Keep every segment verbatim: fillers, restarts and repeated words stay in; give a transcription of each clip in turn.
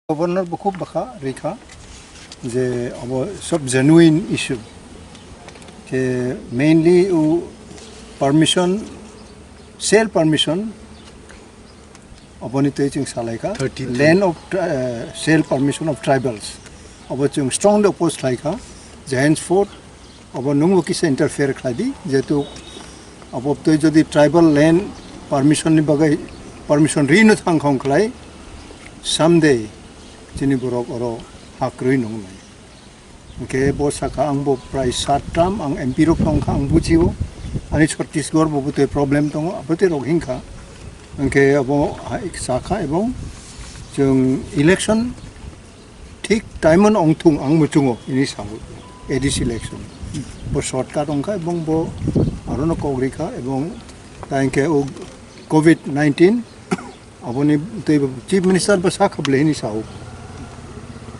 Governor bo khub bwkha rikha je abo sob genuine issue. Ke mainly o permission, sale permission, oboni twi chwng salaikha. Thirty-three. Land of tri-, eh, sale permission of tribals. Abo chwng strongly oppose khlaikha je henceforth abo nwngbo kisa interfere khlai di, jehetu abo twi jodi tribal land permission ni bagwi permission rino thang khong khlai, someday chini borok oro ha kwrwi nung nai. Hwnkhe bo sakha, ang bo prai sat term ang M P rok tong kha, ang bujio, ani Chhattisgarh bo bwtwi problem tongo, abotwi rok hinkha. Hwnkhe abo hai sakha, ebong chwng election thik time-o ongthung ang muchungo ini sao A D C election. Bo shortcut wngkha ebong bo arono kok rikha ebong tai hwnkhe o covid nineteen aboni tei bo Chief Minister bo sakha bwle hini sao.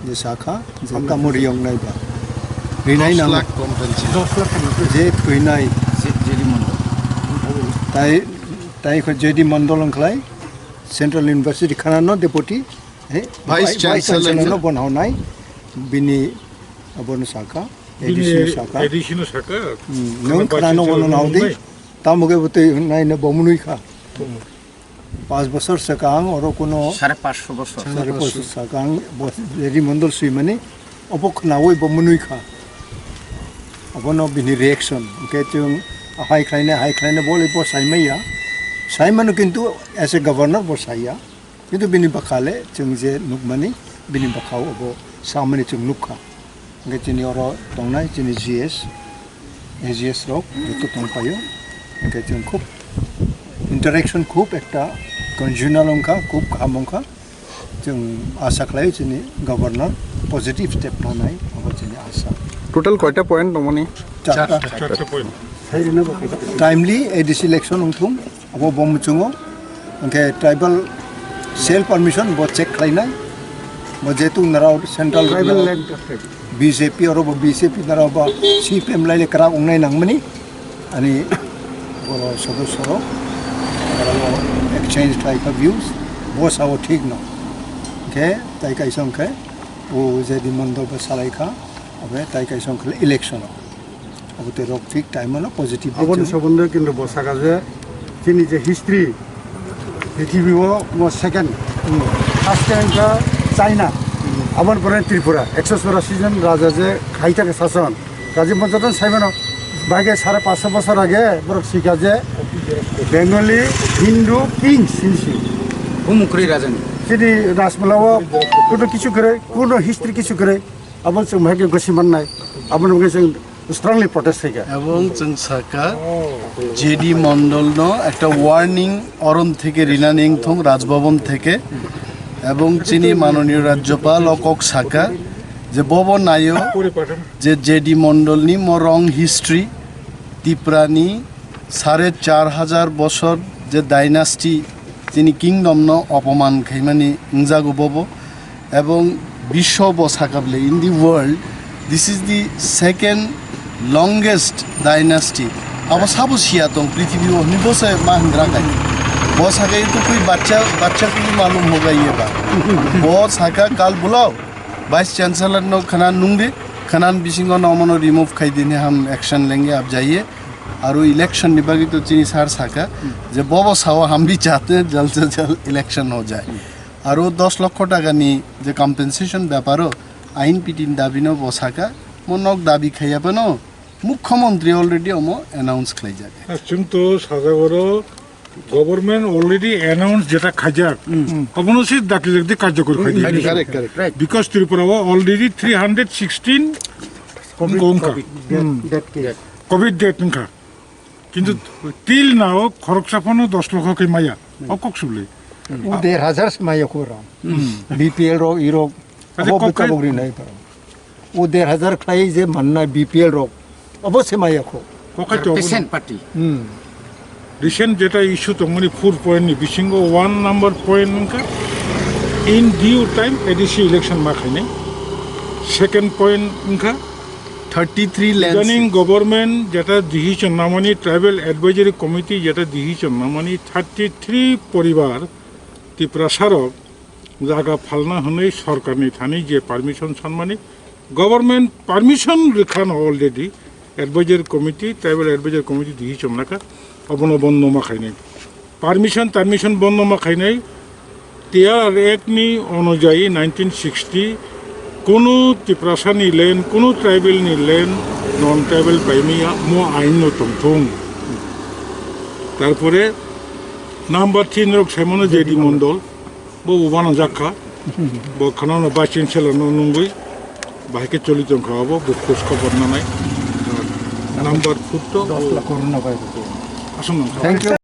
Je sakha je tamo riyong nai ba. Rinai dos nang lakh compensation. Je thwinai. Je, J D Mandal. Tai, tai kho J D Mandal wngkhlai Central University khana no deputy. He, Vice Vice Chancellor Chancellor no. No bon hawnai, bini abono saka, Bini A D C no saka. A D C no saka. Hmm, Khana nwng khana no Chancellor bono no naudi, nai. Tamo ke bwtwi nai no bomunui kha. Hmm. Pas bosor sakang oro kuno sare pansho bosor. Sare pansho sakang bo J D Mandal swimani obo khnawi bomunui kha. Abono bini reaction, hwnkhe chwng hai khlaina, hai khlaina bole bo saimaya. Saimano kintu as a governor bo saya. Kintu bini bwkha le chwng je nukmani, bini bwkha obo samani chwng nukha. Hwnkhe chini oro tongnai chini G S, A G S rok joto tongphaio. Hwnkhe chwng khub interaction khub ekta congenial wngkha, khub kaham wngkha. Chwng asa khlaio chini governor positive step lanai, abo chini asa. Total koita point tongmani? Charta. Charta point. Timely A D C election wngthung. Abo bo muchungo, hwnkhe tribal sale permission bo check khlainai, bo jehetu narao central tribal land B J P oro bo B J P narao bo C P M laile kwrak wngnai nangmani, ani boro sodosyo rok oro exchange khlai kha views, bo sao thik no, hwnkhe tai kaisa hwnkhe o J D Mandal bo salai kha, obe tai kaisa hwnkhe election o. Abo tei rok thik time ano positive. Aboni somondo kintu bo saka je chini je history, prithibi o mo second, first time ka China, aboni pore Tripura, ekso churashi jon raja je khai thake sason, Rajiv Manchanda saimano, bage sare pansho bosor age borok sika je Bengali Hindu kings hinsi. Bumukrwi rajani. Chini Rajmula o kuno kichu kwrwi, kuno history kichu kwrwi, abo chwng bahai khe gosi mannai, aboni bagwi chwng strongly protest khaikha. Ebong chwng saka, J D Mondolno ekta warning orom theke rinani wngthong Raj Bhaban theke, ebong chini manoniyo Rajyapal o kok saka je bobo naio je J D Mondolni mo wrong history, Tiprani sare char hajar bosor je dynasty chini kingdom no opoman khaimani wngjago bobo. Ebong biswo bo sakable, in the world, this is the second longest dynasty. Abo sabo siya tong prithibi o hwnwi bo se ma hwngra khai. Bo saka itu koi bachcha, bachcha koi malum hoga ye ba. Bo saka kal bulao, Vice Chancellor no khana nungdi, khanan bisingo no omono remove khai dini, ham action lenge aap jaiye. Aro election ni bagwi to chini sir saka je bobo sao hambi chate jal se jal election ho jai. Aro dos lokho taka ni je compensation beparo ain pitin dabi no bo saka, mo nok dabi khaiya phano mukhyamantri already omo announce khlaijak. Chwng to sajak oro government already announce jeta khaijak, obono se dakijak di karjokor khaidi. Correct, correct, right. Because Tripura o already three hundred sixteen wngkha. Death case. Covid death wngkha. Kintu till now khoroksa phano dos lokho khe maya. O kok subli. O der hajar se maya khoro. B P L rok, irok, abo kok bwkha bogri nai paro. O der hajar khlai je mannai B P L rok, abo se maya kho. Kokai to patient party. Hmm. Recent jeta issue tongmani four point ni bisingo one number point wngkha in due time A D C election ma khainai. Second point wngkha thirty-three lands. Idaning government jeta decision namani, Tribal Advisory Committee jeta decision namani, thirty-three poribar Tiprasa rok Jaga phalna hwnwi sorkarni thani je permission sanmani, government permission rwkha no already, advisory committee, tribal advisory committee decision lakha, abono bondo ma khainai. Permission, permission bondo ma khainai, T R R Act ni onujayi nineteen sixty, kunu Tiprasa ni land, kunu tribal ni land, non tribal paimaya mo ain no tongthung. Tarpore number three norok saimano J D Mondol, bo bubano jakha, bo khanano vice chancellor no nungwi, bahai khe choli tongkha abo, bo khos khobor nanai. Number four to, aswk nangkha. Thank you.